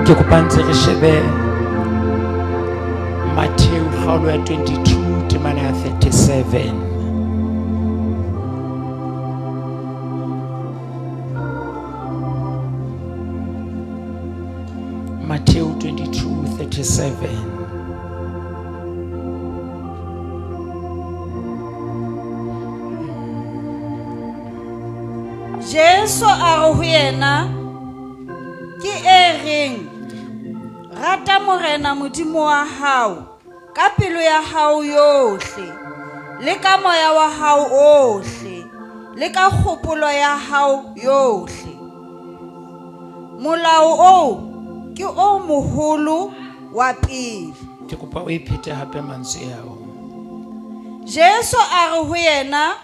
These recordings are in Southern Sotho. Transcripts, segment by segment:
Ke kopa ntse re shebe Matthew kgaolo ya 22 temana ya 37. Matthew 22 37. Jesu a re ho yena, Ke e reng, Rata Morena Modimo wa hao ka pelo ya hao yohle, le ka moya wa hao ohle, le ka kgopolo ya hao yohle. Molao oo ke o moholo wa pele. Ke kopa o e phete hape mantswe ao. Jesu a re ho yena,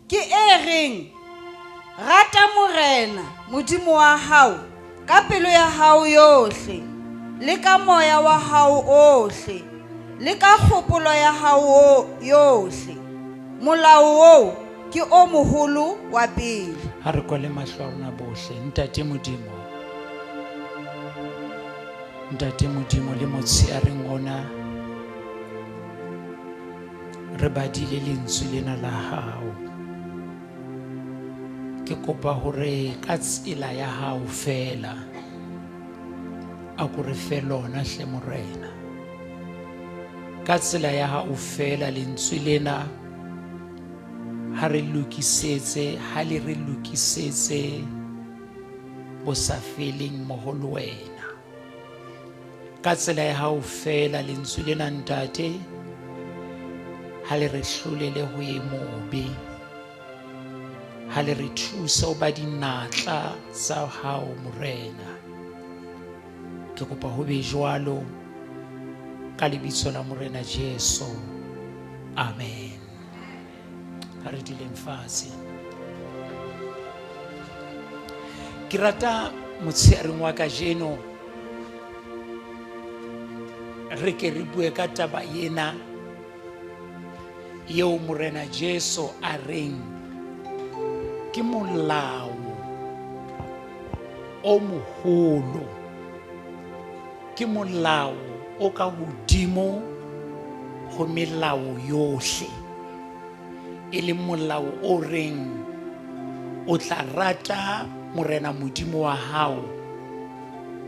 Ke e reng, Rata Morena, Modimo wa hao, ka pelo ya hao yohle, le ka moya wa hao ohle, le ka kgopolo ya hao yohle. Molao oo ke o moholo wa pele. Ha re kwale mahlo a rona bohle. Ntate Modimo, Ntate Modimo, le motsheareng ona re badile lentswe lena la hao. Ke kopa hore ka tsela ya hao feela a ko re fe lona hle Morena. Ka tsela ya hao feela lentswe lena ha re lokisetse, ha le re lokisetse bosafeleng mmoho le wena. Ka tsela ya hao feela lentswe lena Ntate ha le re hlolele ho e mobe, ha le re thuse ho ba dinatla tsa hao Morena. Ke kopa ho be jwalo ka lebitso la Morena Jesu, amen. Ha re dileng fatshe. Ke rata motsheareng wa kajeno re ke re bue ka taba ena eo Morena Jesu a reng ke molao o moholo, ke molao o ka hodimo ho melao yohle, e leng molao o reng o tla rata Morena Modimo wa hao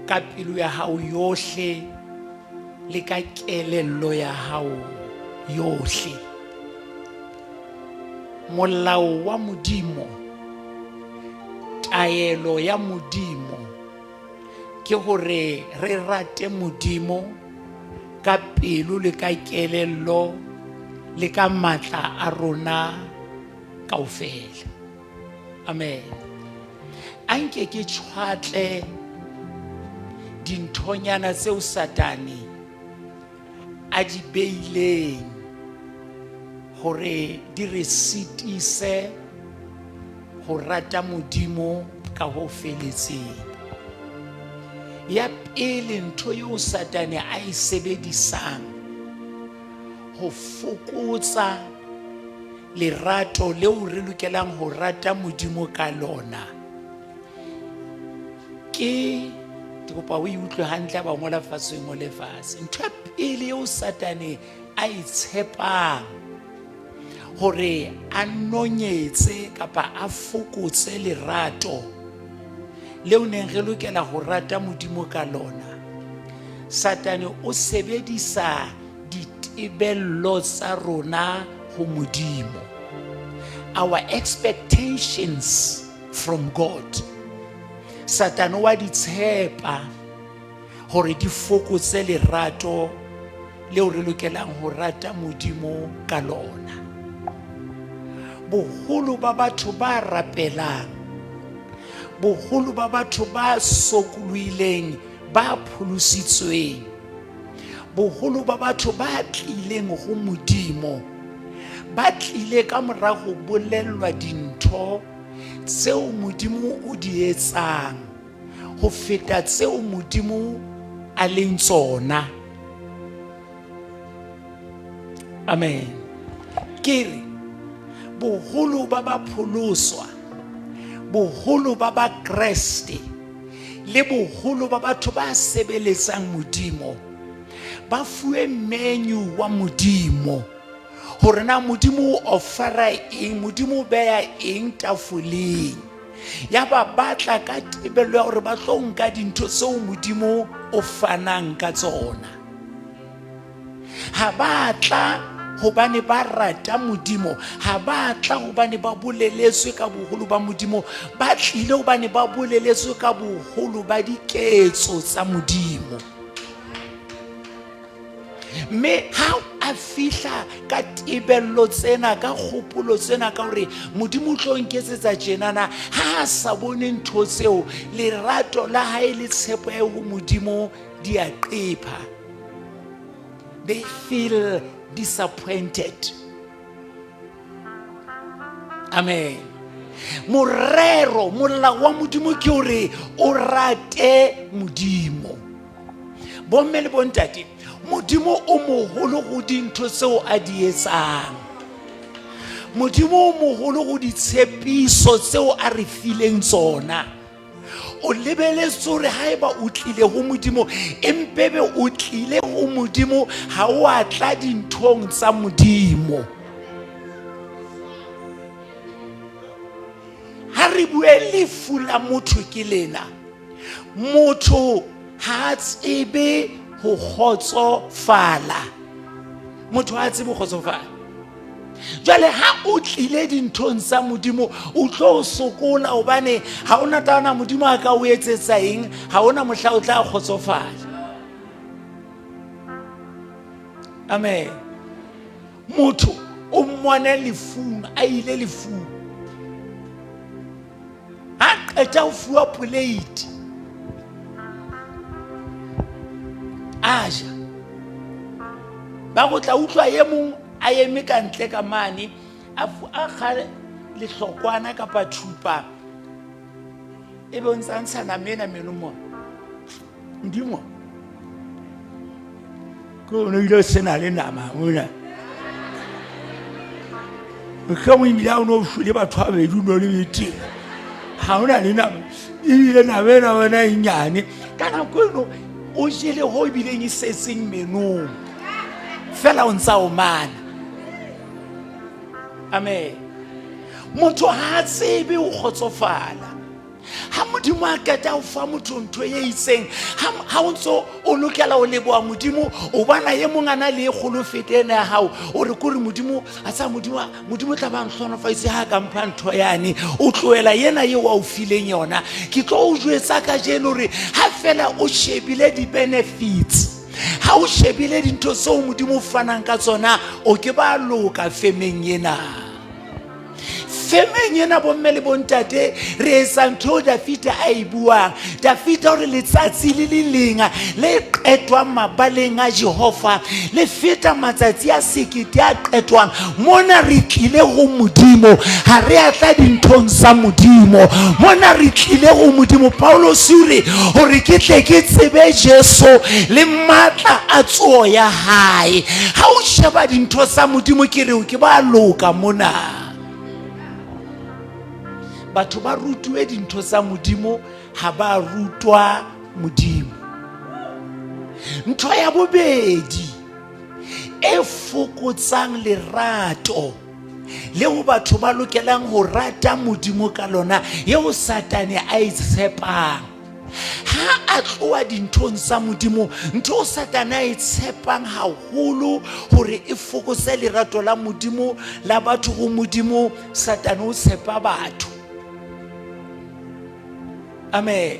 ka pelo ya hao yohle le ka kelello ya hao yohle. Molao wa Modimo, taelo ya Modimo ke hore re rate Modimo ka pelo le ka kelello le ka matla a rona kaofela. Amen. A nke ke tjhwatle dinthonyana tseo Satane a di beileng hore di re sitise ho rata Modimo ka ho feletseng. Ya pele ntho eo Satane a e sebedisang ho fokotsa lerato leo re lokelang ho rata Modimo ka lona ke ke kopa o e utlwe hantle ba ngola fatshe o ngole fatshe. Ntho ya pele eo Satane a e tshepang hore a nonyetse kapa a fokotse lerato leo neng re lokela ho rata Modimo ka lona, Satane o sebedisa ditebello tsa rona ho Modimo, our expectations from God. Satane wa di tshepa hore di fokotse lerato leo re lokelang ho rata Modimo ka lona. Boholo ba batho ba rapelang, boholo ba batho ba sokolohileng, ba pholositsweng, boholo ba batho ba tlileng ho Modimo ba tlile ka mora ho bolellwa dintho tseo Modimo o di etsang ho feta tseo Modimo a leng tsona. Amen. Ke re boholo ba bapholoswa, boholo ba Bakreste Le boholo ba batho ba sebeletsang Modimo ba fuwe menu wa Modimo hore na Modimo o ofara eng, Modimo o beya eng tafoleng. Ya ba batla ka tebello ya hore ba tlo nka dintho tseo Modimo o fanang ka tsona. Ha ba tla hobane ba rata Modimo, ha ba tla hobane ba boleletswe ka boholo ba Modimo, ba tlile hobane ba boleletswe ka boholo ba diketso tsa Modimo. Mme ha a fihla ka tebello tsena, ka kgopolo tsena, ka hore Modimo o tlo nketsetsa tjenana, ha a sa bone ntho tseo, lerato la hae le tshepo ya ho Modimo di a qepha. They feel disappointed. Amen. Morero, molao wa Modimo ke hore o rate Modimo. Bomme le bontate, Modimo o moholo go dintho tseo a di etsang. Modimo o moholo go ditshepiso tseo a re fileng tsona. O lebeletse hore haeba o tlile ho Modimo, empebe o tlile ho Modimo, ha o a tla dinthong tsa Modimo. Ha re bue lefu la motho ke lena. Motho ha a tsebe ho kgotsofala. Motho ha a tsebe ho kgotsofala. Jwale ha o tlile dinthong tsa Modimo, o tlo sokola hobane ha ona taba na Modimo a ka o etsetsa eng, ha ona mohla o tla kgotsofala. Amen. Motho o mmone lefung, a ile lefung. Ha qeta ho fuwa poleiti, a ja. Ba go tla utlwa e mong a eme ka ntle ka mane, a kga lehlokwana kapa thupa, e be o ntse a ntsha nama ena meno mona. Modimo, ke o ne ile sena le nama mona. Mohlomong ebile ha o ne o shwele batho ba babedi o ne o le betere. Ha o na le nama, ebile nama ena wena e nyane. Ka nako eno o jele ho ebileng e setseng menong. Fela o ntsa o mana. Amen. Motho ha a tsebe ho kgotsofala. Ha Modimo a qeta ho fa motho ntho e itseng, ha o ntso o lokela ho leboha Modimo, o bona e mong a na le e kgolo fete ena ya hao, o re kore Modimo, a tsa Modimo, Modimo tla ba nhlonofaditse ha a ka mpha ntho yane, o tlohela ena eo a o fileng yona. Ke tlo o jwetsa kajeno hore ha fela o shebile di-benefits, ha o shebile dintho tseo Modimo o fanang ka tsona, o ke ba loka femeng ena. Femeng ena bomme le bontate re etsa ntho eo Dafita a e buang. Dafita o re letsatsi le le leng le qetwang mabaleng a Jehova le feta matsatsi a sekete a qetwang. Mona re tlile ho Modimo, ha re a tla dinthong tsa Modimo. Mona re tlile ho Modimo. Paulus o re hore ke tle ke tsebe Jesu le matla a tsoho ya hae. Ha o sheba dintho tsa Modimo ke re ke ba loka mona. Batho ba rutuwe dintho tsa Modimo, ha ba rutwa Modimo. Ntho ya bobedi e fokotsang lerato leo batho ba lokelang ho rata Modimo ka lona, eo Satane a e tshepang. Ha a tloha dinthong tsa Modimo, ntho Satane a e tshepang haholo hore e fokotse lerato la Modimo la batho ho Modimo, Satane o tshepa batho. Amen.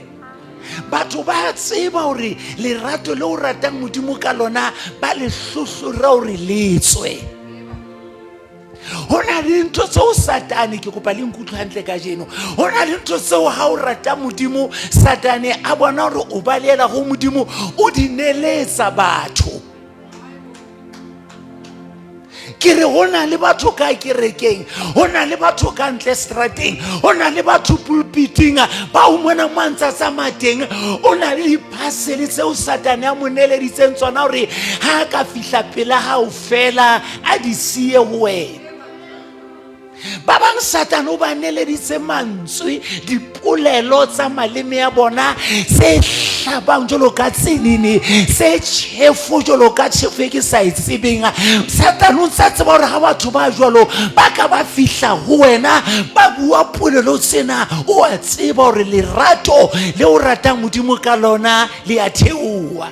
Batho ba tseba hore lerato le o ratang Modimo ka lona ba le hlohlora hore le tswe. Ho na le ntho tseo Satane, ke kopa le nkutlwe hantle kajeno, ho na le ntho tseo ha o rata Modimo, Satane a bona hore o balehela ho Modimo, o di neletsa batho. Ke re ho na le batho ka kerekeng, ho na le batho ka ntle strateng, ho na le batho pulpiting ba o mona mo a ntsa tsamaya teng, o na le diphasele tseo Satane a mo neleditseng tsona hore ha a ka fihla pela hao fela a di siye ho wena. Ba bang Satane o ba neleditse mantswe, dipolelo tsa maleme a bona tse hlabang jwalo ka tsenene, tse tjhefo jwalo ka tjhefo e ke sa e tsebeng. Satane o ntsa tseba hore ha batho ba jwalo ba ka ba fihla ho wena ba bua polelo tsena, o a tseba hore lerato le o ratang Modimo ka lona le a theoha.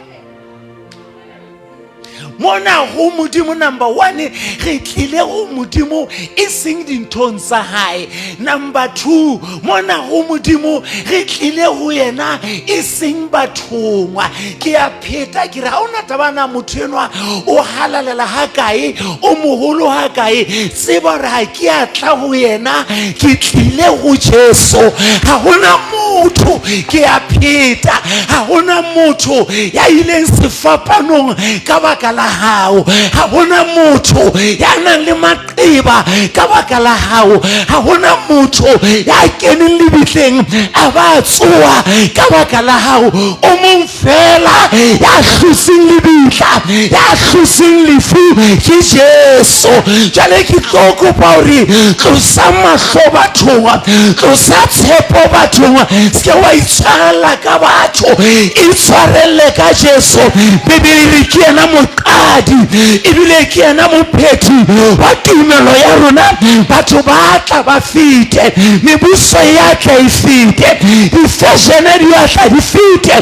Mona ho Modimo, number 1, re tlile ho Modimo e seng dinthong tsa hae. Number 2, mona ho Modimo re tlile ho yena e seng bathong. Ke a pheta ke re ha ona taba na motho enwa o halalela ha kae, o moholo ha kae, tseba hore ha ke a tla ho yena, ke tlile ho Jesu. Ha hona motho, ke a pheta, ha hona motho ya ileng sefapanong ka baka la hao, ha hona motho ya nang le maqeba ka baka la hao, ha hona motho ya keneng lebitleng a ba tsoa ka baka la hao. O mong fela ya hloseng lebitla, ya hloseng lefu ke Jesu. Jwale ke tlo kopa hore tlosa mahlo bathong, tlosa tshepo bathong, se ke wa itshwarella ka batho, itshwarelle ka Jesu. Bibele e re ke yena moqadi ebile ke yena mophethi wa tumelo ya rona. Batho ba tla ba fete, mebuso ya tla e fete, difeshene di a tla di fete,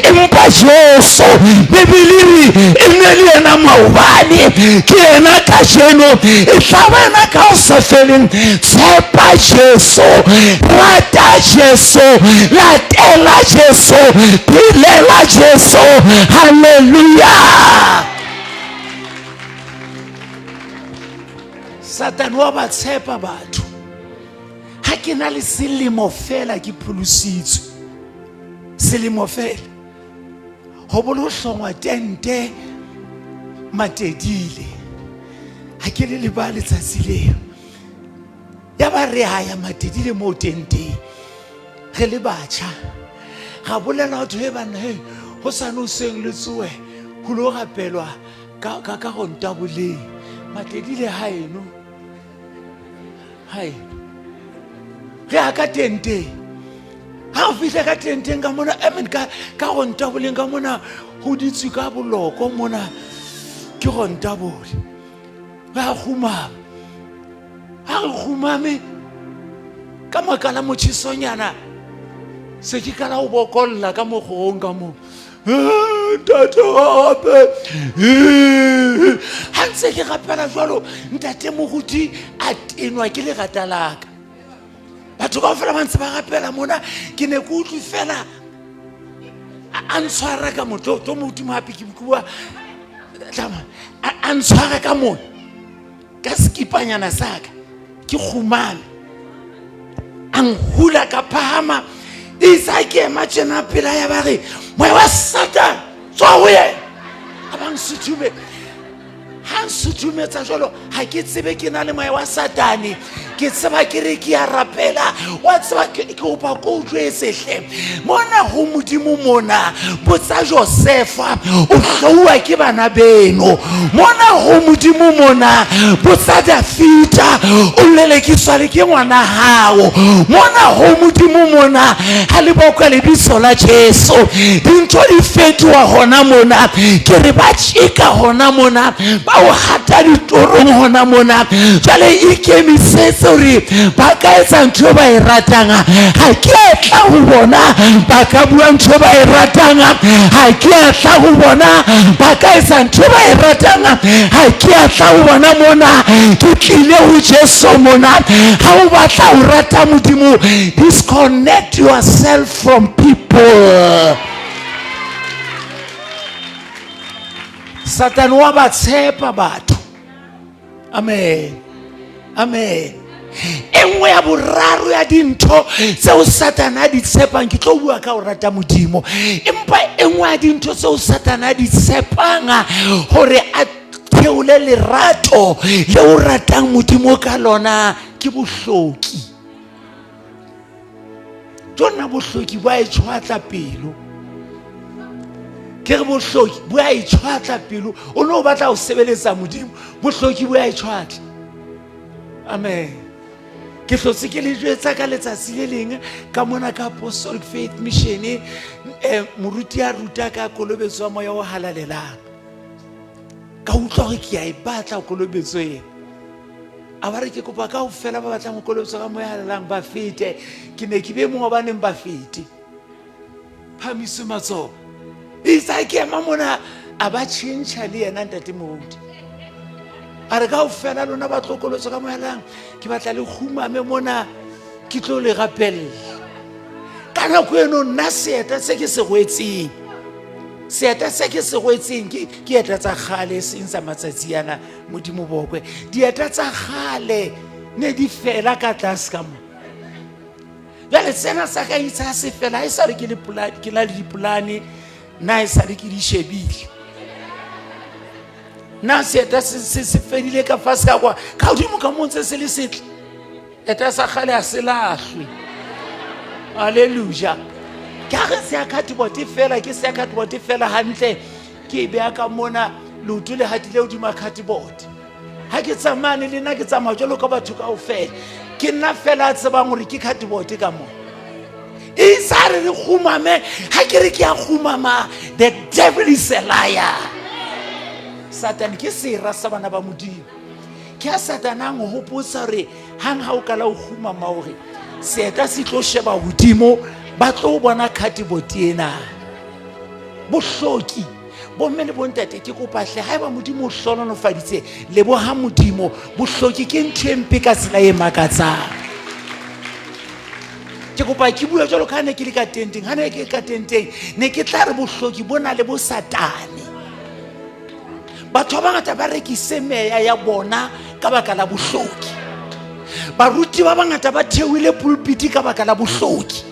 empa Jesu, Bibele re e ne le yena maobane, ke yena kajeno, e tla ba yena ka ho sa feleng. Tshepa Jesu, rata Jesu, latela Jesu, phelela Jesu. Hallelujah. Satane wa ba tshepa batho. Ha ke na le selemo fela ke pholositswe, selemo fela ho bolo hlongwa tente Matedile, ha ke le lebale letsatsi leo. Ya ba re a ya Matedile moo tenteng re le batjha, ra bolela batho he banna, he ho sane hoseng le tsohe ho lo rapelwa ka ka ka go ntaboleng Matedile haeno haeno. Re ya ka tenteng, ha o fihla ka tenteng ka mona, I mean ka ka go ntaboleng ka mona, ho ditswe ka boloko mona ke go ntabole. Re a kgumama, ha re kgumame ka makala motjhesonyana, se ke kala ho bokolla ka mokgorong ka moo, ntate hape. Ha ntse ke rapela jwalo, ntate moruti a tenwa ke lerata la ka. Batho kaofela ba ntse ba rapela mona, ke ne ke utlwe fela a ntshwara ka mo, tlo moruti mohape ke bua, tlama a ntshwara ka mona ka sekipanyana sa ka, ke kgumame, a nhula ka phahama, itse ke ema tjena pela ya ba re, moya wa Satan tswa ho yena. A ba nsuthume, ha nsuthumetsa jwalo, ha ke tsebe ke na le moya wa Satane, ke tseba ke re ke a rapela. Wa tseba ke kopa ko o jwetse hle, mona ho Modimo mona, botsa Josefa, o hlouwa ke bana beno. Mona ho Modimo mona, botsa Dafita, o lelekiswa le ke ngwana hao. Mona ho Modimo mona, ha le bokwa lebitso la Jesu, dintho di fetoha hona mona. Ke re ba tjeka hona mona, ba o hata ditorong hona mona. Jwale ikemisetse hore ba ka etsa ntho ba e ratang, ha ke a tla ho bona. Ba ka bua ntho ba e ratang, ha ke a tla ho bona. Ba ka etsa ntho ba e ratang, ha ke a tla ho bona mona. Ke tlile ho Jesu mona. Ha o batla ho rata Modimo, disconnect yourself from people. Satane wa ba tshepa batho. Amen, amen. E nngwe ya boraro ya dintho tseo Satane a di tshepang, ke tlo bua ka ho rata Modimo, empa e nngwe ya dintho tseo Satane a di tshepang hore a theole lerato le o ratang Modimo ka lona ke bohloki. Jona bohloki bo a e tshwatla pelo. Ke re bohloki bo a e tshwatla pelo. O ne o batla ho sebeletsa Modimo, bohloki bo a e tshwatla. Amen. Ke hlotse ke le jwetsa ka letsatsi le leng ka mona ka Apostolic Faith Mission, moruti a ruta ka kolobetso ya moya o halalelang. Ka utlwa hore ke a e batla kolobetso ena. A ba re ke kopa kaofela ba batlang ho kolobetswa ka moya halalelang ba fete. Ke ne ke be mong wa ba neng ba fete. Phamise matsoho. Itse ke ema mona a ba tjhentjha le yena ntate moruti. A re kaofela lona ba tlo kolobetswa ka moya halalelang, ke batla le kgumame mona ke tlo le rapella. Ka nako eno nna seeta se ke se rwetseng, seeta se ke se rwetseng ke eta tsa kgale, e seng tsa matsatsi ana, Modimo bokwe. Dieta tsa kgale ne di fela ka tlase ka mo. Jwale sena sa ka itse ha se fela, ha e sale ke le ke na le dipolane, nna e sale ke di shebile. Nna seeta se fedile ka fatshe ka kwa, ka hodimo ka mo ntse se le setle. Eta sa kgale ha se lahlwe. Hallelujah. Ke ha re se ya cardboard fela, ke se ya cardboard fela hantle. Ke e beha ka mona, leoto le hatile hodima cardboard. Ha ke tsamane le nna ke tsamaya jwalo ka batho kaofela. Ke nna fela a tsebang hore ke cardboard ka mona. E sa re re kgumame, ha ke re ke a kgumama, the devil is a liar. Satan ke sera sa bana ba Modimo. Ke ha Satan a nhopotsa hore hang ha o kala o kgumama hore seeta se tlo sheba hodimo, ba tlo bona cardboard ena. Bohloki bomme le bontate, ke kopa hle, haeba Modimo o hlohonolofaditse, leboha Modimo. Bohloki ke ntho e mpe ka tsela e makatsang. Ke kopa ke bue jwalo ka ha ne ke le ka tenteng. Ha ne ke le ka tenteng, ne ke tla re bohloki bo na le bosatane. Batho ba bangata ba rekise meya ya bona ka baka la bohloki. Baruti ba bangata ba theohile pulpiti ka baka la bohloki.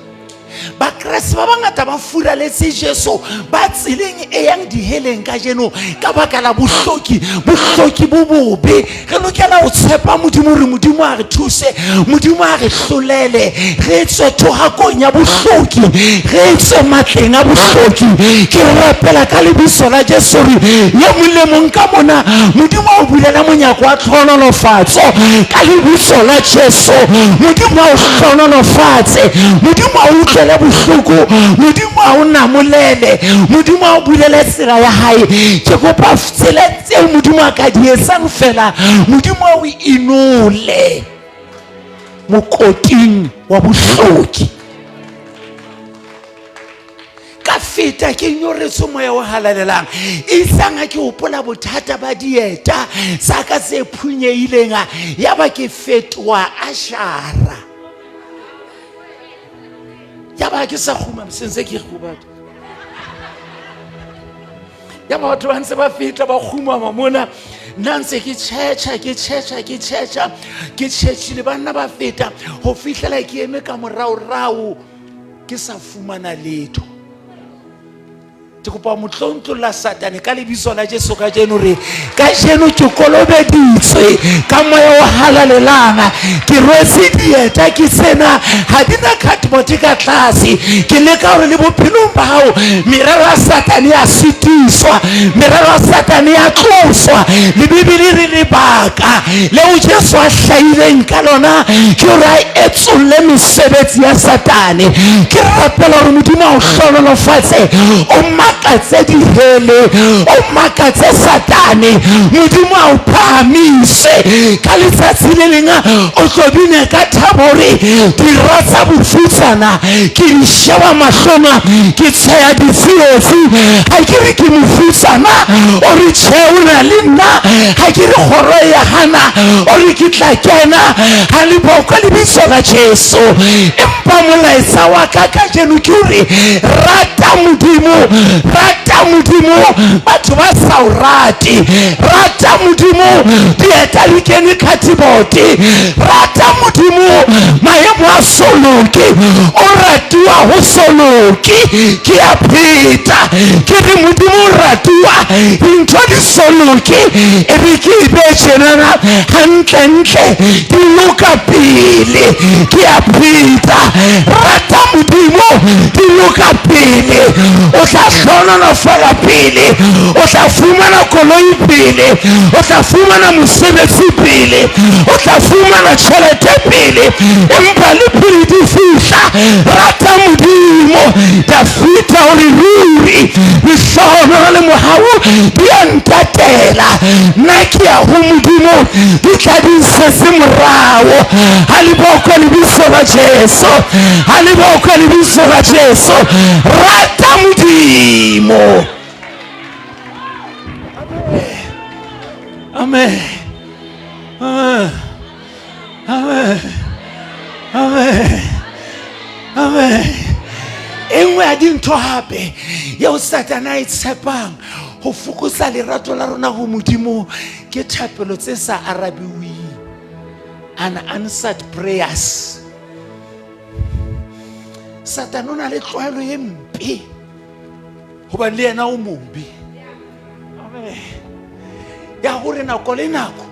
Bakreste ba bangata ba furaletse Jesu, ba tseleng e yang diheleng kajeno ka baka la bohloki. Bohloki bo bobe. Re lokela ho tshepa Modimo hore Modimo a re thuse, Modimo a re hlolele, re tswe thohakong ya bohloki, re tswe matleng a bohloki. Ke rapela ka lebitso la Jesu hore e mong le mong ka mona Modimo a o bulela monyako wa tlhohonolofatso ka lebitso la Jesu. Modimo a o hlohonolofatse, Modimo a o utlwele bohloko, Modimo a o namolele, Modimo a o bulele tsela ya hae. Ke kopa tsela tseo Modimo a ka di etsang fela, Modimo a o inole mokoting wa bohloki. Ka feta ke nyoretswe moya o halalelang. Isang ha ke hopola bothata ba dieta tsa ka tse phunyehileng, ya ba ke fetoha ashara. Ya ba ke sa kguma, sentse ke kguma. Ya ba batho ba ntse ba feta ba kgumama mona, nna ntse ke tjhetjha, ke tjhetjha, ke tjhetjha, ke tjhetjhile, banna ba feta ho fihlela ke eme ka moraorao ke sa fumana letho. Ke kopa motlontlolla Satane ka lebitso la Jesu kajeno, re kajeno ke kolobeditswe ka moya o halalelang, ke rwetse dieta ke tsena, ha di na cardboard ka tlase. Ke leka hore le bophelong ba hao merero ya Satane ya sitiswa, merero ya Satane ya tloswa. Le Bibele re lebaka leo Jesu a hlahileng ka lona ke hore a etsolle mesebetsi ya Satane. Ke rapela hore Modimo a o hlohonolofatse, o makatse dihele, o makatse Satane. Modimo a o phahamise ka letsatsi le leng, o tlo bina ka thabo hore dira tsa bofutsana ke di sheba mahlong, ke tsheya ditsietsi. Ha ke re ke mofutsana, o re tjhe o na le nna. Ha ke re kgoro ya hana, o re ke tla kena. Ha le bokwe lebitso la Jesu. Empa molaetsa wa ka kajeno ke hore rata Modimo, rata Modimo, batho ba sa o rate. Rata Modimo, dieta di kene cardboard. Rata Modimo, maemo a so loke, o ratuwa ho so loke. Ke a pheta ke re Modimo o ratuwa dintho di so loke, e re ke e be tjenana hantlentle di loka pele. Ke a pheta, rata Modimo, di loka pele. O tla hlohonolofala pele, o tla fumana koloi pele, o tla fumana mosebetsi pele, o tla fumana fumana tjhelete pele, empa le pele di fihla. Rata Modimo. Dafita o re ruri lehlohonolo le mohau di a ntatela, nna ke ya ho Modimo, di tla di nsetse morao. Ha le bokwe lebitso la Jesu, ha le bokwe lebitso la Jesu. Rata Modimo. Amen. Amen. Amen. Amen. Amen. E nngwe ya dintho hape yeo Satana a e tshepang ho fokotsa lerato la rona ho Modimo ke thapelo tse sa arabiweng, unanswered prayers. Satane o na le tlwaelo e mpe hobane le yena o mobe. Amen. Ya hore nako le nako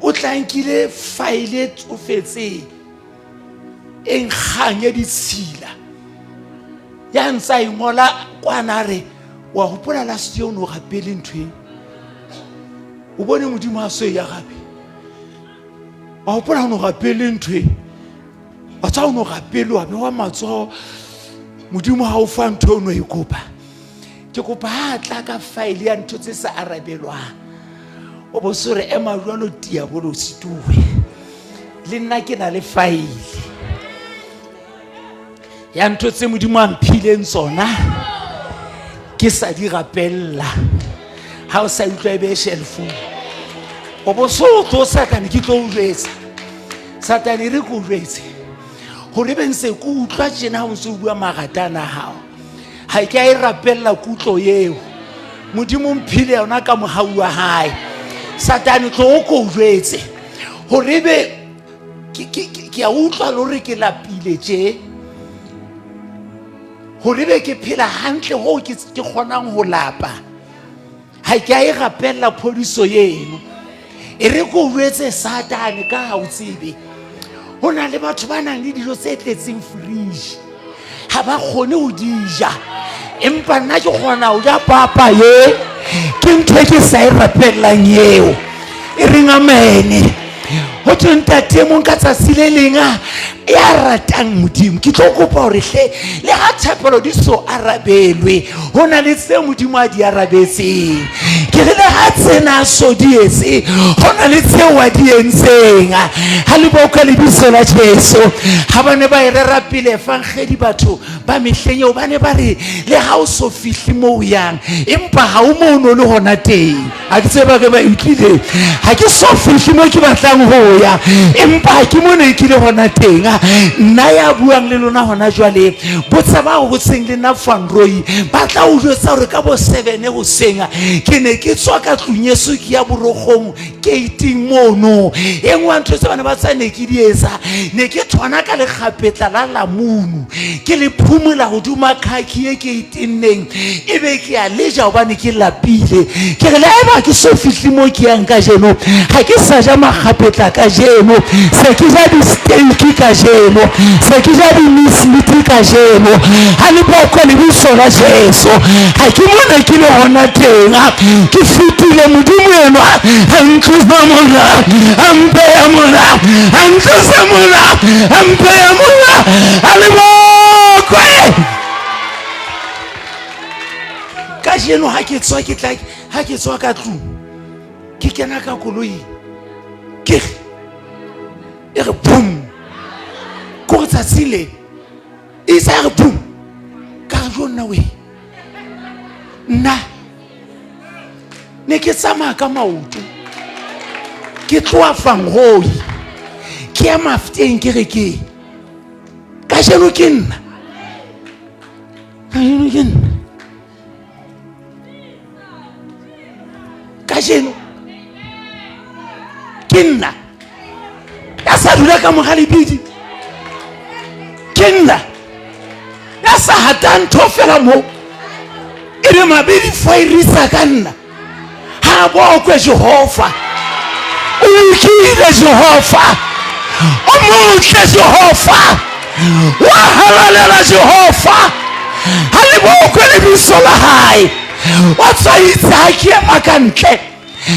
o tla nkile faele e tsofetseng e nkgang e ditshila ya ntse a e ngola kwana, a re wa hopola last year o ne o rapele ntho e o bone Modimo a so e arabe, wa hopola o ne o rapele ntho e wa tswa o ne o rapele wa bewa matsoho, Modimo ha o fa ntho e o ne o e kopa. Ke kopa ha tla ka faele ya ntho tse sa arabelwang, o bo se re ema jwalo diabolosi tuwe, le nna ke na le faele ya ntho tse Modimo a mphileng tsona ke sa di rapella. Ha o sa utlwa e be shelfong, o bo so o tlo Satane, ke tlo o jwetsa Satane, re ko jwetse gore be ntse ke utlwa tjena ha o ntse o bua maratana a hao, ha ke a e rapella kutlo eo, Modimo mphile yona ka mohau wa hae. Satane tlo o ko jwetse gore be ke a utlwa le hore ke lapile tje, gore be ke phela hantle hoo ke kgonang ho lapa, ha ke a e rapella phodiso eno. E re ko jwetse Satane, ka ha o tsebe ho na le batho ba nang le dijo tse tletseng fridge, ha ba kgone ho di ja, empa nna ke kgona ho ja papa ye, ke ntho e ke sa e rapellang eo. E reng amene. Ho thwe ntate e mong ka tsatsi le leng a ya ratang Modimo, ke tlo kopa hore hle le ha thapelo di so arabelwe, ho na le tse Modimo a di arabetseng. Ke re le ha tsena so di etse, ho na le tseo a di entseng. Ha le boka lebitso la Jesu. Ha ba ne ba e rera pele evangeli, batho ba mehleng eo ba ne ba re le ha o so fihle moo o yang, empa ha o moo o no le hona teng. Ha ke tsebe ba ke ba utlwile, ha ke so fihle mo ke batlang ho ya, empa ha ke mo ne ke le hona teng. Nna ya buang le lona hona jwale, botsa ba hotseng le nna Fanroi, ba tla o jwetsa hore ka bo 7 hoseng ke ne ke tswa ka tlung yeso ke ya borokgong gating mono. E nngwe ya ntho tse bana ba tsa ne ke di etsa, ne ke thwana ka lekgapetla la lamunu, ke le phumola hodima khaki e ke e tenneng, e be ke a leja hobane ke lapile. Ke re le haeba ke so fihle mo ke yang kajeno, ha ke sa ja makgapetla kajeno, se ke ja di-steak kajeno, se ke ja di-mincemeat kajeno. Ha le bokwe lebitso la Jesu. Ha ke mona ke le hona teng, ke fetile. Modimo enwa a ntlosa mona, a mpeya mona, a ntlosa mona, a mpeya mona. A le bokwe. Kajeno ha ke tswa, ke tla ha ke tswa ka tlung, ke kena ka koloing, ke re e re boom, ko re tsatsi le e sa re boom, ka re jo nna we, nna ne ke tsamaya ka maoto ke tloha Fangoi ke ya Mafteng kerekeng, kajeno ke nna, kajeno ke nna, kajeno ke nna ya sa dula ka mora lebidi, ke nna ya sa hata ntho fela mo e be mabedi foirisa ka nna. Ha bokwe Jehova, o lokile Jehova, o motle Jehova, wa halalela Jehova. Ha le bokwe lebitso la hae. Wa tswa itse ha ke ema ka ntle,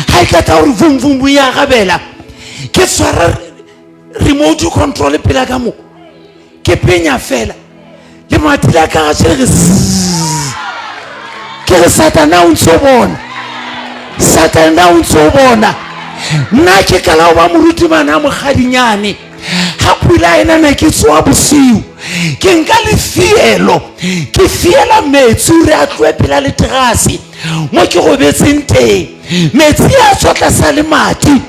ha e qeta hore vum vum ya arabela, Ke tshwara remote control pela ka mo. Ke penya fela. Lemati la ka ga re zzzz. Ke re Satana o ntso bona. Satana o ntso bona. Nna ke kala ho ba morutimana a mokgadinyane. Ha pula ena ne ke tsoha bosiu. Ke nka lefielo, ke fiela metsi hore a tlohe pela leterase mo ke robetseng teng. Metsi a tswa tlasa lemati.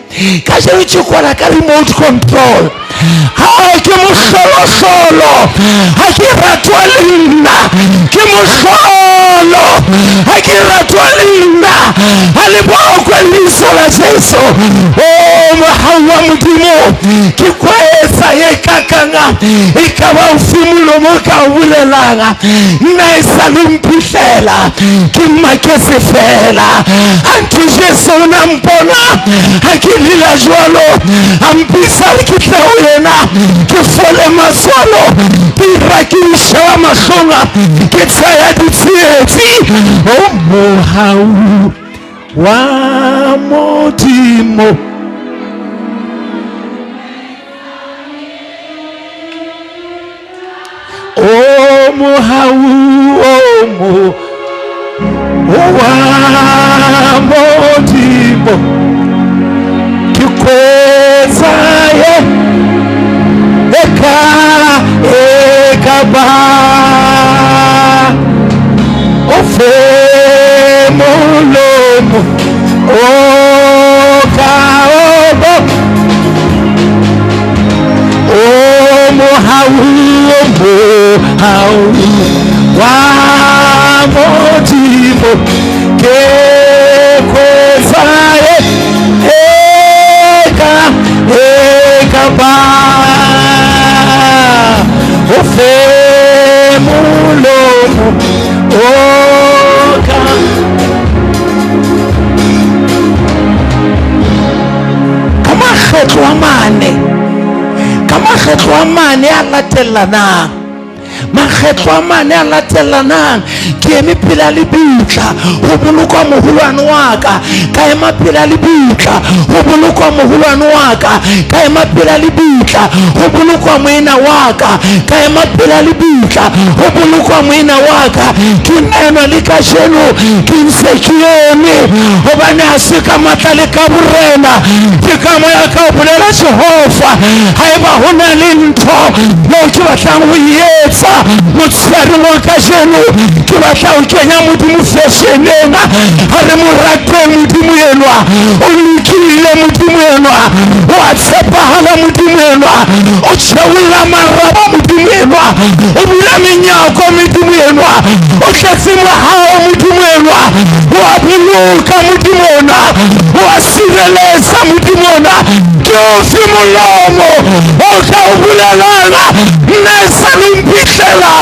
Kajeno ke kwala ka remote control. Ha ke mohlolohlolo, ha ke ratwa le nna. Ke mohlolo, ha ke ratwa le nna. Ha le bokwe leihlo la Jesu. O mohau wa Modimo, ke kwaetsa e kakanga e ka ba ofe molomo o ka o bolelang. Nna e sa le mphihlela, ke maketse fela. Anthe Jesu o na mpona ha ke lela jwalo, a mpitsa re ke tle ho yena, ke fole matswalo, ke ira ke o sheba mahlong, ke tsaya ditsietsi. O mohau wa Modimo. O mohau o mo wa Modimo, ke kwetsa ye e ka e ka ba o fe molomo o ka o bo o mohau o mohau wa Modimo, ke kwetsa ye e ka e ka ba o fe molomo o ka. Ka makgetlo a mane, ka makgetlo a mane a latellanang, makgetlo a mane a latellanang, ke eme pela lebitla ho bolokwa moholwane wa ka. Ka ema pela lebitla ho bolokwa moholwane wa ka. Ka ema pela lebitla ho bolokwa moena wa ka. Ka ema pela lebitla ho bolokwa moena wa ka. Ke nna le kajeno ke ntse ke eme, hobane ha se ka matla le ka borena, ke ka moya ka ho bolela Jehova. Haeba ho na le ntho eo ke batlang ho e etsa motshehareng wa kajeno, ke batla ho kenya Modimo fashioneng. Ha re mo rateng Modimo enwa, o lokile Modimo enwa, o a tshepahala Modimo enwa, o tjheolla maraba Modimo enwa, o bula menyako Modimo enwa, o tletse mohau Modimo enwa, o a boloka Modimo ona, o a sireletsa Modimo ona. Ke ofe molomo o ka o bolelang? Nna e sa le mphihlela,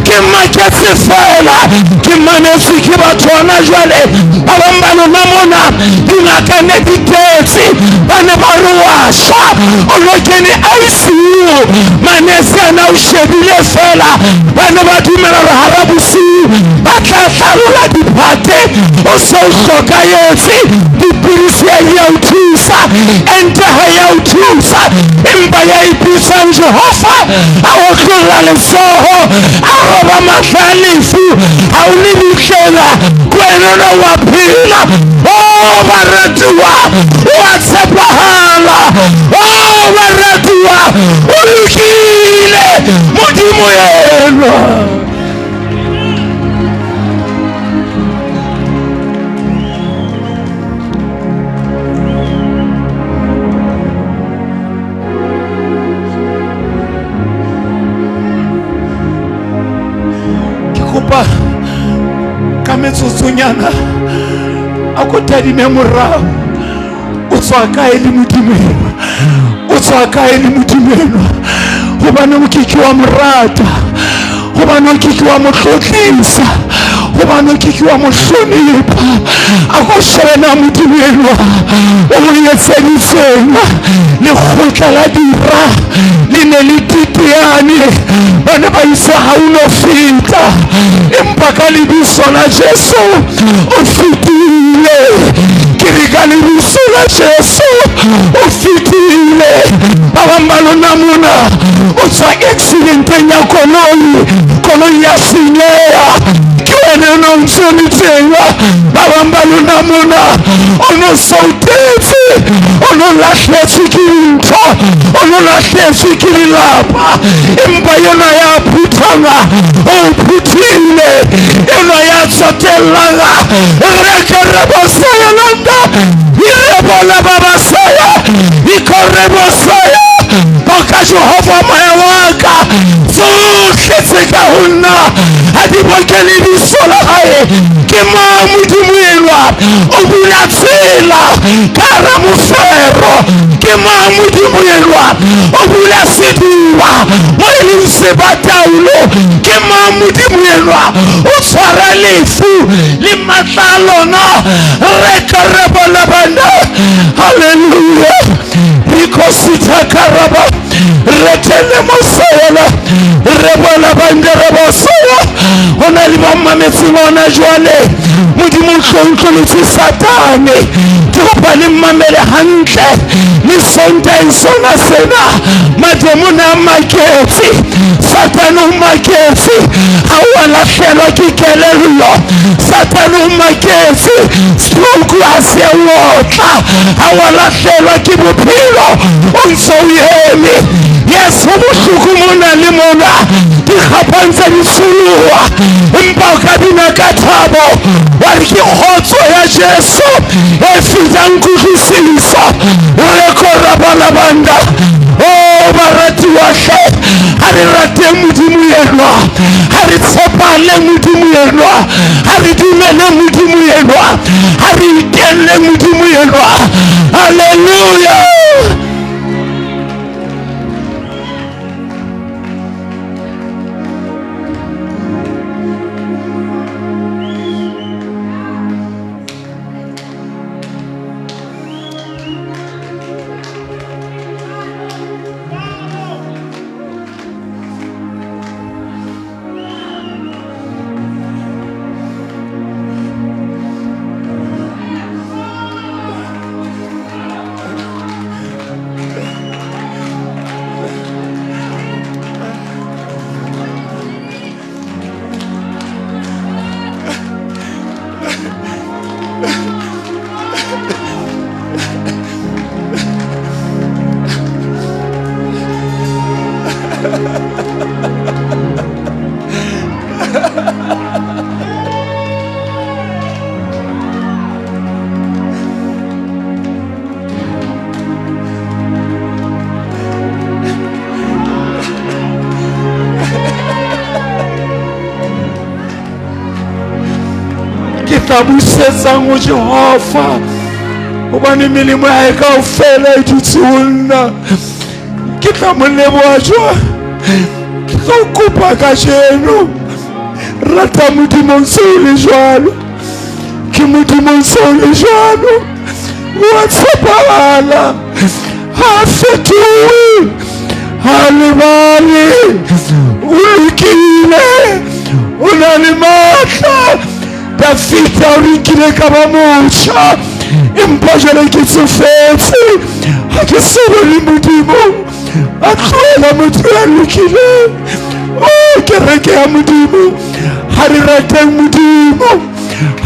ke maketse fela, ke mametswe ke batho hona jwale. Ba bang ba lona mona dingaka ne di tletse, ba ne ba re wa shwa, o lo kene ICU. Manese ana o shebile fela, ba ne ba dumela hore hara bosiu ba tla hlalola diphate, o se o hlokahetse. Dipidisi ya ya o thusa, ente ha ya o thusa, empa ya ipitsang Jehova a otlolla letsoho, a roba matla a lefu. Ha o le lebitleng, ke wena ona wa phela. O baratuwa, o a tshepahala. O baratuwa, o lokile Modimo enwa. Ke kopa ka metsotsonyana a ko tadime morao. O tswa kae le Modimo enwa? O tswa kae le Modimo enwa? Hobane o ke ke wa mo rata, hobane o ke ke wa mo tlotlisa, hobane o ke ke wa mo hlonepha. A ko shebe na Modimo enwa o mo etseditseng. Lekgotla la dira le ne le teteane, ba ne ba itse ha o no feta, empa ka lebitso la Jesu o fetile. Ke re ka lebitso la Jesu o fetile. lona mona o tswa accidenteng ya koloi, koloi ya senyeha, ke wena o ne o ntse o le teng. Ba bang ba lona mona o no so o tetse, o no lahletswe ke dintho, o no lahletswe ke lelapa, empa enwa ya phuthanga o phuthile, enwa ya tsotellang rekerebosaya landa irebola babasaya ikorebosaya boka Jehova moya wa ka, tsohle tse ka ho nna ha di boke lebitso la hae. Ke mang Modimo enwa o bula tsela ka hara mofero? Ke mang Modimo enwa o bula sediba mo e leng sebataolo? Ke mang Modimo enwa o tshwara lefu le matla a lona? Rekerebolabana. Hallelujah. Rikosita karaba retele mosayela rebola banderebosaya. Ho na le ba mmametseng hona jwale, Modimo o tlontlolotse Satane. Ke kopa le mmamele hantle le Sontaeng sona sena. Mademone a maketse, Satane o maketse ha o a lahlelwa ke kelello. Satane o maketse, stroke ha se a otla, ha o a lahlelwa ke bophelo, o ntse o eme. Yes, ho bohloko mona le mona, dikgapang tse di tsholoha, empa o ka bina ka thabo wa re ke kgotso ya Jesu e fetang kutlwisiso. Rekorabalabanda. O baratuwa hle, ha re rateng Modimo enwa, ha re tshepale Modimo enwa, ha re dumele Modimo enwa, ha re itelle Modimo enwa. Hallelujah. Ke tla busetsang ho Jehova, hobane melemo ya hae kaofela e dutse ho nna. Ke tla mo leboha jwang? Ke tlo kopa kajeno, rata Modimo ntse o le jwalo, ke Modimo ntse o le jwalo, wa tshepahala, ha a fetohe, ha a lebale, o lokile, o na le matla. Dafita o re nkile ka ba motjha, empa jwale ke tsofetse, ha ke so bone Modimo a tlohela motho ya lokileng. O kereke ya Modimo, ha re rateng Modimo,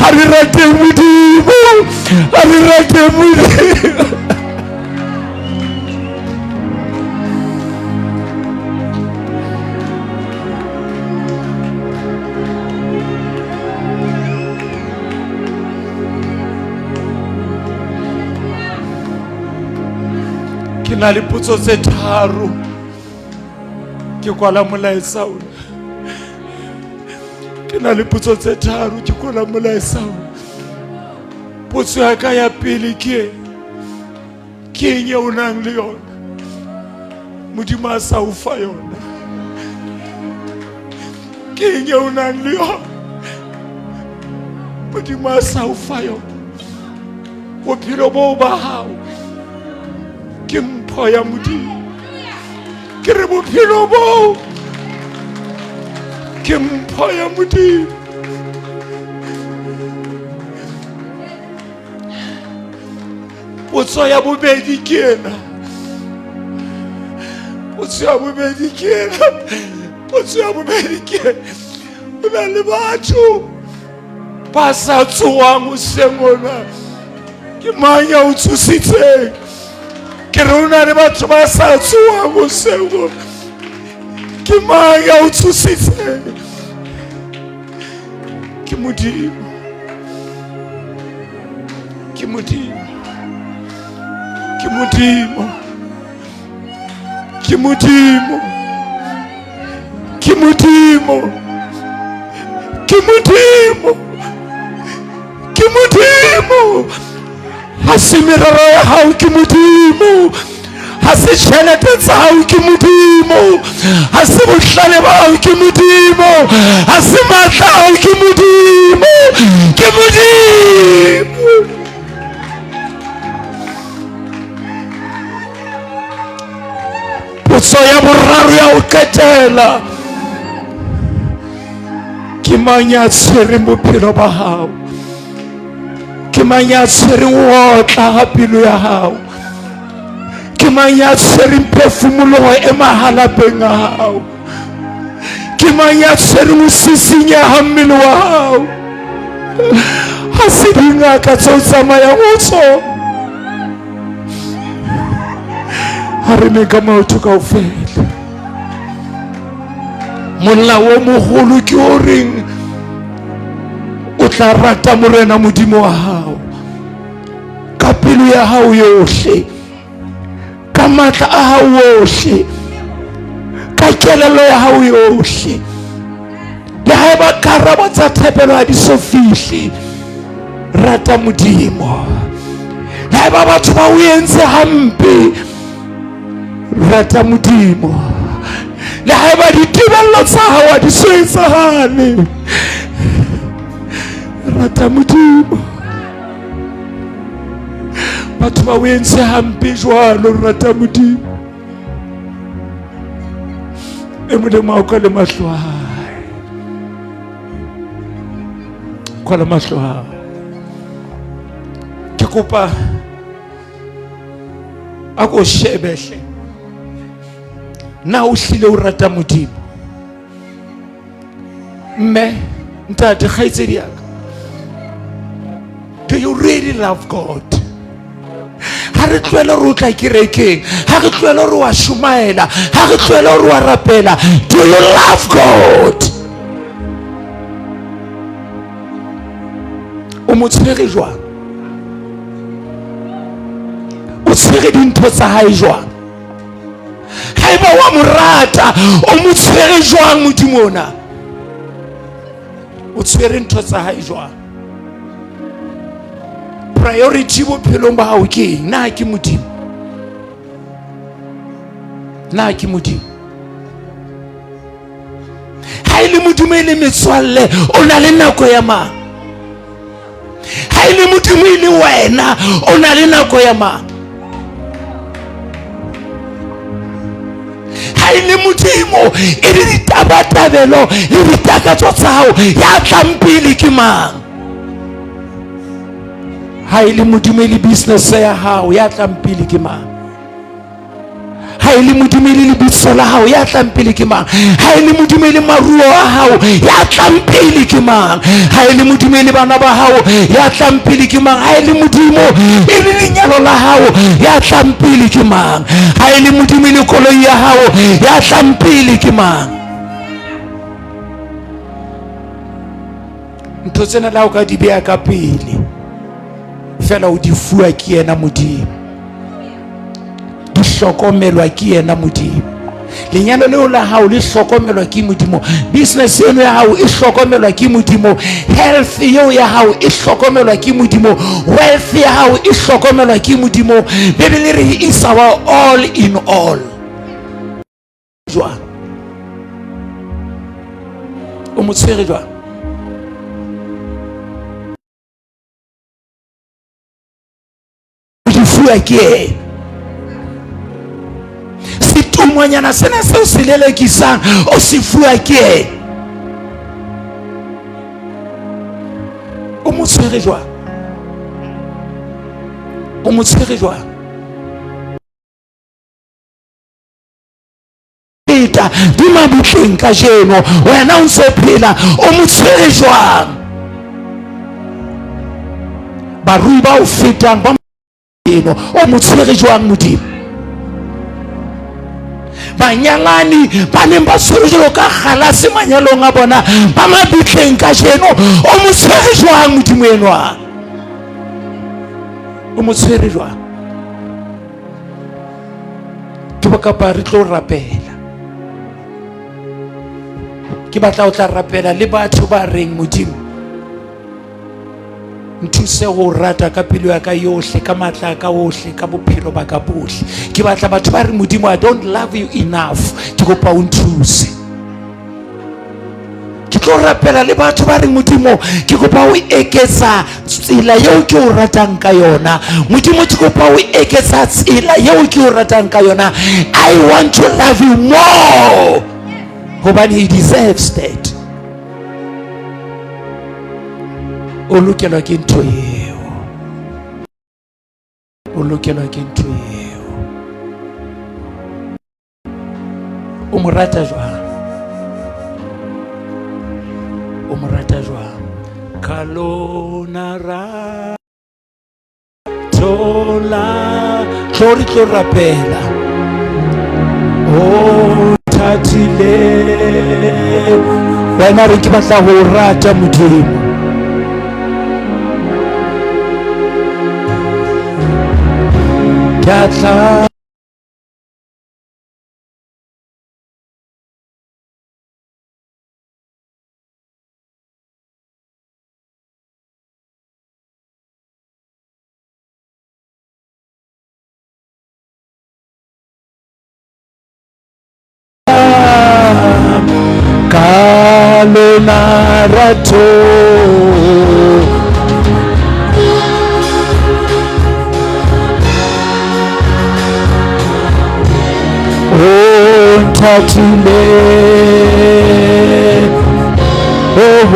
ha re rateng Modimo, ha re rateng Modimo. Ke na le potso tse tharo, ke kwala molaetsa ona. Ke na le potso tse tharo, ke kwala molaetsa ona. Potso ya ka ya pele ke e, ke eng e o nang le yona Modimo a sa o fa yona? Ke eng e o nang le yona Modimo a sa o fa yona? Bophelo boo ba hao ke mpho ya Modimo. Ke re bophelo boo ke mpho ya Modimo. Potso ya bobedi ke ena, Potso ya bobedi ke ena. Potso ya bobedi ke ena. Ho na le batho ba sa tsohang hoseng hona. Ke mang ya o tsositseng? Ke re ho na le batho ba sa tsohang hoseng hona. Ke mang ya o tsositseng? Ke Modimo. Ke Modimo. Ke Modimo. Ke Modimo. Ke Modimo. Ke Modimo. Ke Modimo. Ha se merero ya hao, ke Modimo. Ha se tjhelete tsa hao, ke Modimo. Ha se bohlale ba hao, ke Modimo. Ha se matla a hao, ke Modimo. Ke Modimo. Potso ya boraro ya ho qetela. Ke mang ya tshwereng bophelo ba hao? Ke mang ya tshwereng ho otla ha pelo ya hao? Ke mang ya tshwereng phefumoloho e mahalapeng a hao? Ke mang ya tshwereng ho sisinyeha mmele wa hao? Ha se dingaka tse o tsamayang ho tsona. Ha re meng ka maoto kaofela. Molao o moholo ke o reng o tla rata Morena Modimo wa hao ka pelo ya hao yohle, ka matla a hao ohle, ka kelello ya hao yohle. Le haeba karabo tsa thapelo ha di so fihle, rata Modimo. Le haeba batho ba o entse hampe, rata Modimo. Le haeba ditebello tsa hao ha di so etsahale, rata Modimo. Batho ba o entse hampe jwalo, rata Modimo. E molemo a kwale mahlo a hae, kwala mahlo a hao. Ke kopa a ko shebe hle, na o hlile o rata Modimo? Mme, ntate, kgaitsedi ya ka, do you really love God? Ha re tlohele hore o tla kerekeng, ha re tlohele hore wa shumaela, ha re tlohele hore wa rapela, do you love God? O mo tshwere jwang? O tshwere dintho tsa hae jwang? Haeba wa mo rata, o mo tshwere jwang Modimo ona? O tshwere ntho tsa hae jwang? Priority bophelong ba hao ke eng? Na ke Modimo? Na ke Modimo? Ha e le Modimo e le metswalle, o na le nako ya mang? Ha e le Modimo e le wena, o na le nako ya mang? Ha e le Modimo e le ditabatabelo le ditakatso tsa hao, ya tlang pele ke mang? Ha e le Modimo e le business ya hao, ya tlang pele ke mang? Ha e le Modimo e le lebitso la hao, ya tlang pele ke mang? Ha e le Modimo e le maruo a hao, ya tlang pele ke mang? Ha e le Modimo e le bana ba hao, ya tlang pele ke mang? Ha e le Modimo e le lenyalo la hao, ya tlang pele ke mang? Ha e le Modimo e le koloi ya hao, ya tlang pele ke mang? Ntho tsena le ha o ka di beha ka pele fela, o di fuwa ke yena Modimo, di hlokomelwa ke yena Modimo. Lenyalo leo la hao le hlokomelwa ke Modimo, business eno ya hao e hlokomelwa ke Modimo, health eo ya hao e hlokomelwa ke Modimo, wealth ya hao e hlokomelwa ke Modimo. Bibele re he is our all in all. Jwang? O mo tshwere jwang? O di fuwa ke yena. Setumonyana sena seo se lelekisang o se fuwa ke yena. O mo tshwere jwang? O mo tshwere jwang? feta di mabitleng kajeno, wena o ntso phela, o mo tshwere jwang? Barui ba o fetang ba eno, o mo tshwere jwang Modimo? Banyalani ba neng ba tshwere jwalo ka galase manyalong a bona ba mabitleng kajeno, o mo tshwere jwang Modimo enwa? O mo tshwere jwang? Ke ba kapa re tlo rapela. Ke batla o tla rapela le batho ba reng Modimo nthuse go rata ka pelo ya ka yohle, ka matla a ka ohle, ka bophelo ba ka bohle. Ke batla batho ba re Modimo I don't love you enough, ke kopa o nthuse. Ke tlo rapela le batho ba reng Modimo ke kopa o eketsa tsela yeo ke o ratang ka yona. Modimo ke kopa o eketsa tsela yeo ke o ratang ka yona. I want to love you more, hobane he deserves that. O lokelwa ke ntho eo, o lokelwa ke ntho eo. O mo rata jwang? O mo rata jwang? Ka lona rato la tlo re tlo rapela. O thatile wena, re ke batla ho rata Modimo. Ke a tla ka lona rato. O nthatile, oh,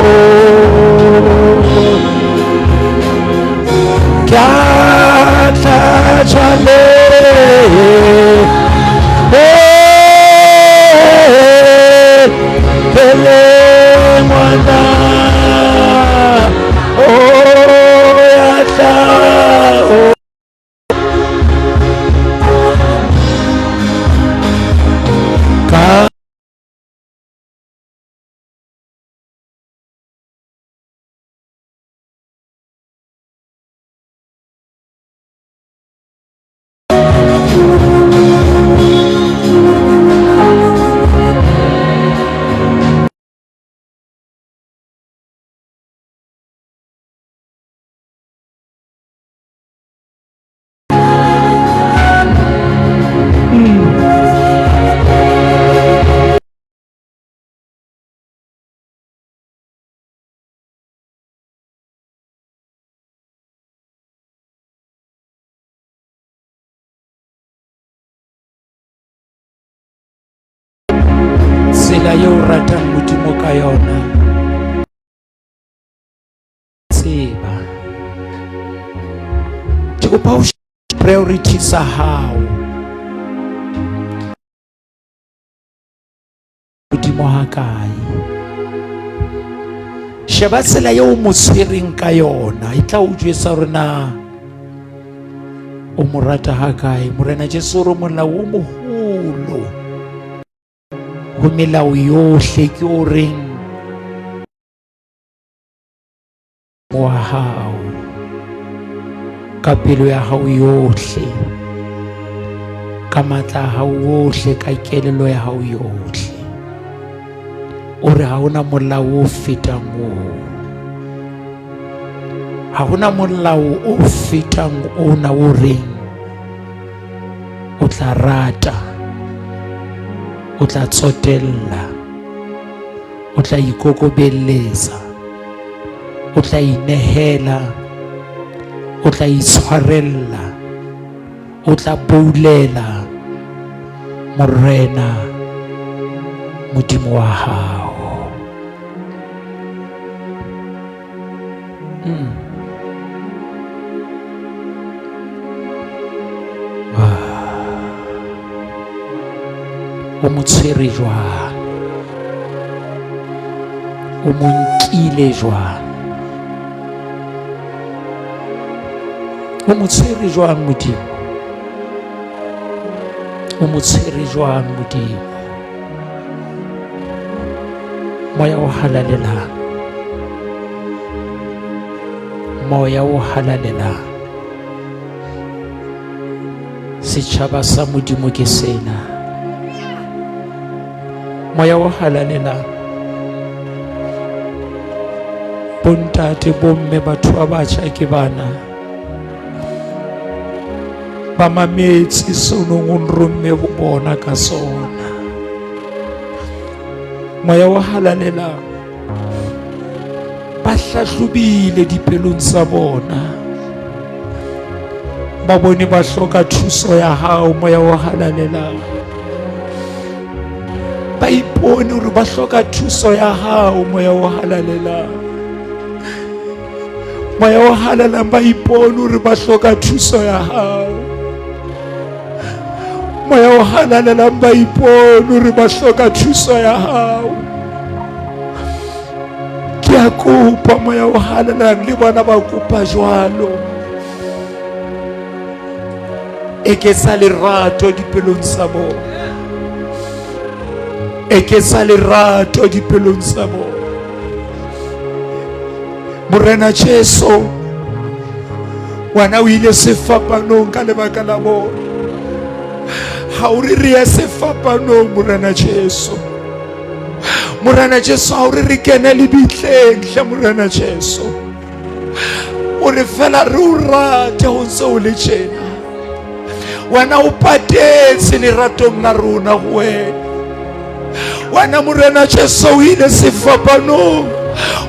ke a tla jwale. Eh, ke le ngwana, oh, ya tla, oh. Ka tsela yeo o ratang Modimo ka yona, tseba ke kopa o priority sa hao Modimo ha kae. Sheba tsela eo o mo tshwereng ka yona, e tla o jwetsa hore na o mo rata ha kae. Morena Jesu o re molao o moholo ho melao yohle ke o reng wa hao ka pelo ya hao yohle, ka matla a hao ohle, ka kelello ya hao yohle. O re ha hona molao o fetang oo, ha hona molao o fetang ona o reng o tla rata, o tla tsotella, o tla ikokobelletsa, o tla inehela, o tla itshwarella, o tla boulela Morena Modimo wa hao. O mo tshwere jwang? O mo nkile jwang? O mo tshwere jwang Modimo? O mo tshwere jwang Modimo? Moya o halalelang. Moya o halalelang. Setjhaba sa Modimo ke sena. Moya o halalelang. Bontate, bomme, batho ba batjha ke bana. Ba mametse seo nong o nromme ho bona ka sona. Moya o halalelang. Ba hlahlobile dipelong tsa bona. Ba bone ba hloka thuso ya hao, moya o halalelang. Ba ipone hore ba hloka thuso ya hao, moya o halalelang. Moya o halalelang, ba ipone hore ba hloka thuso ya hao. Moya o halalelang, ba ipone hore ba hloka thuso ya hao. Ke a kopa moya o halalelang, le bona ba kopa jwalo. Eketsa lerato dipelong tsa bona. Eketsa lerato dipelong tsa bona. Morena Jesu, wena o ile sefapanong ka lebaka la bona. Ha o re re ye sefapanong, Morena Jesu. Morena Jesu, ha o re re kene lebitleng hle, Morena Jesu. O re fela re o rate ho ntse o le tjena. Wena o patetse leratong la rona ho wena. Wena Morena Jesu o ile sefapanong,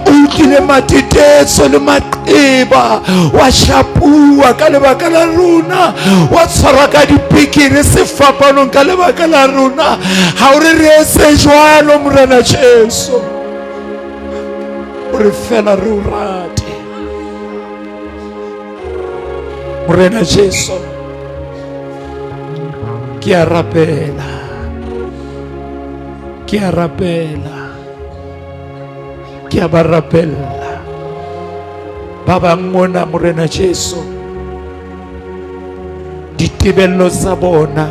o utlwile matetetso le maqeba, wa shapuwa ka lebaka la rona, wa tshwarwa ka dipikiri sefapanong ka lebaka la rona. Ha o re re etse jwalo, Morena Jesu. O re fela re o rate. Morena Jesu, ke a rapela, ke a rapela, ke a ba rapella ba bang mona, Morena Jesu, ditebello tsa bona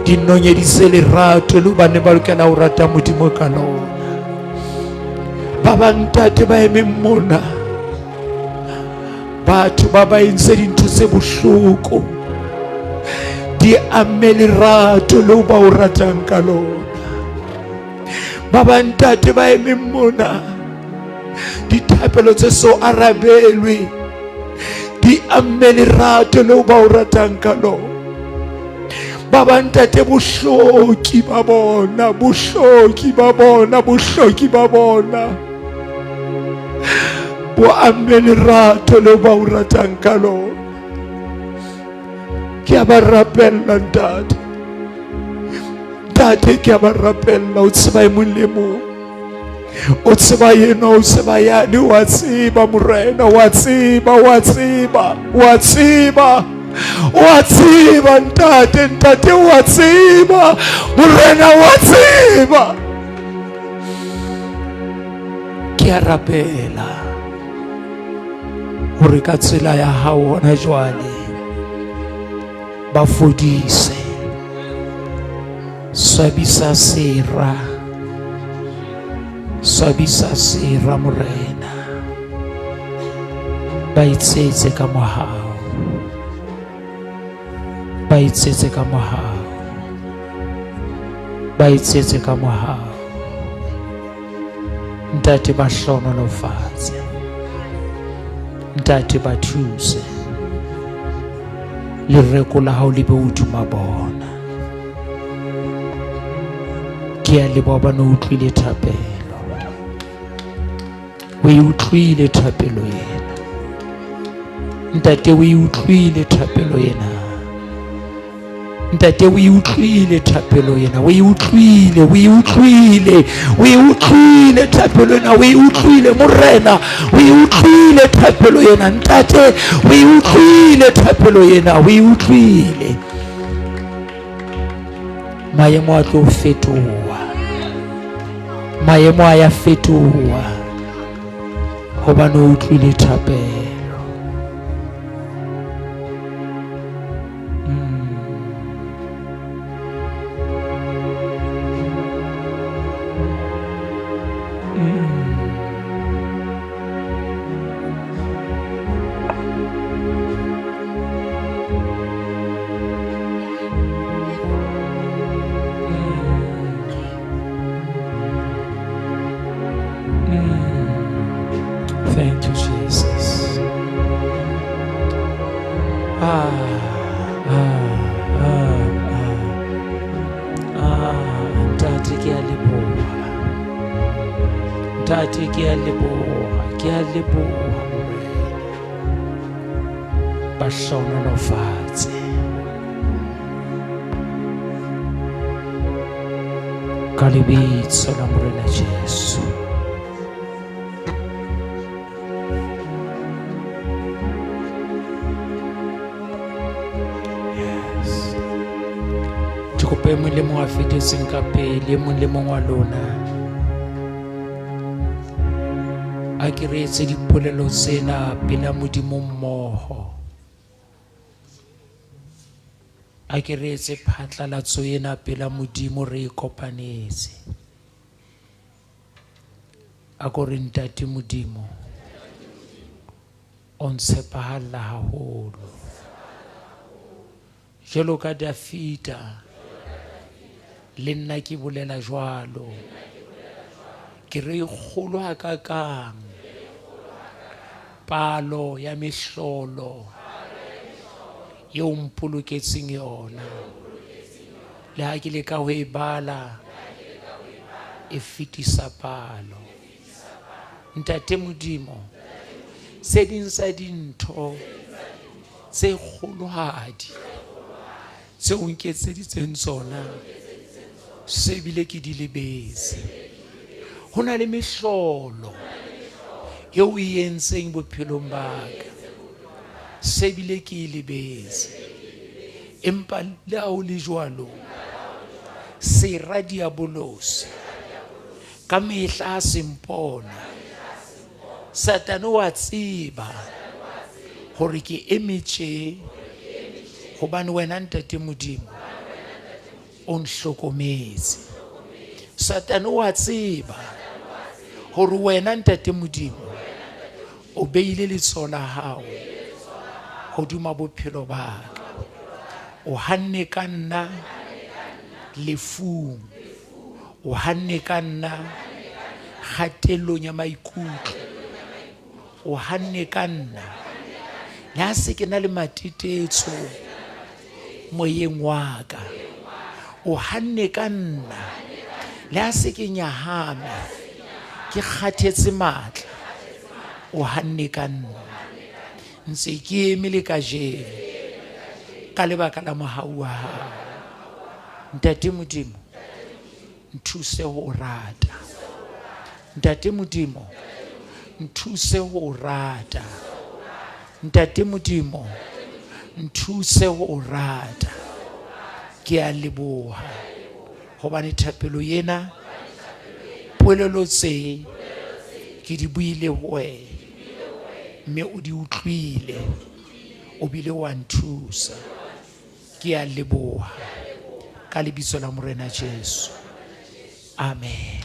di nonyeditse lerato le ba ne ba lokela ho rata Modimo ka lona. Ba bang ntate ba emeng mona, batho ba ba entse dintho tse bohloko, di amme lerato leo ba o ratang ka lona. Ba bang ntate ba emeng mona, dithapelo tse so arabelwe di amme lerato leo ba o ratang ka lona. Ba bang ntate, bohloki ba bona, bohloki ba bona, bohloki ba bona bo amme lerato leo ba o ratang ka lona. Ke a ba rapella ntate, ntate ke a ba rapella. O tseba e mong le mong, o tseba eno, o tseba yane, wa tseba Morena, wa tseba, wa tseba, wa tseba, wa tseba ntate, ntate wa tseba, Morena wa tseba. Ke a rapela hore ka tsela ya hao hona jwale ba fodise. Swabisa sera, swabisa sera Morena, ba itsetse ka mohau, ba itsetse ka mohau, ba itsetse ka mohau. Ntate ba hlohonolofatse, ntate ba thuse, lereko la hao le be hodima bona. Ke a leboha hobane o utlwile thapelo, o e utlwile thapelo ena ntate, o e utlwile thapelo ena ntate, o e utlwile thapelo ena, o e utlwile, o e utlwile, o e utlwile thapelo ena, o e utlwile Morena, o e utlwile thapelo ena ntate, o e utlwile thapelo ena, o e utlwile. Maemo a tlo fetoha. Maemo a ya fetoha. Hobane o utlwile thapelo. Thank you, Jesus. Ah, ah, ah, ah. Ah, ntate ke a leboha. Ntate ke a leboha, ke a leboha Morena. Ba hlohonolofatse. Ka lebitso la Morena Jesu. Yes. Ke kopa e mong le mong a fetetseng ka pele, e mong le mong wa lona. A ke re etse dipolelo tsena pela Modimo mmoho. A ke re etse phatlalatso ena pela Modimo re e kopanetse. A ko re ntate Modimo, o ntshepahalla haholo. Jwalo ka Dafida, le nna ke bolela jwalo. Ke re e kgolo hakakang palo ya mehlolo eo o mpoloketseng yona. Le ha ke leka ho e bala, e fetisa palo. Ntate Modimo, tse ding tsa dintho tse kgolohadi tse o nketseditseng tsona se bile ke di lebetse. Ho na le mehlolo eo o e entseng bophelong ba ka, se bile ke e lebetse. Empa le ha ho le jwalo, sera diabolose ka mehla ha se mpona, Satane wa tseba hore ke eme tje hobane wena ntate Modimo o nhlokometse. Satane wa tseba hore wena ntate Modimo o beile letsoho la hao hodima bophelo ba ka. O hanne ka nna lefung, o hanne ka nna kgatellong ya maikutlo, o hanne ka nna le ha se ke na le matetetso moyeng wa ka, o hanne ka nna le ha se ke nyahame ke kgathetse matla, o hanne ka nna. Ntse ke eme le kajeno ka lebaka la mohau wa hao. Ntate Modimo, nthuse ho o rata. Ntate Modimo, nthuse ho o rata. Ntate Modimo, nthuse ho o rata. Ke a leboha hobane thapelo ena, polelo tse ke di buile ho wena, mme o di utlwile, o bile wa nthusa. Ke a leboha ka lebitso la Morena Jesu. Amen.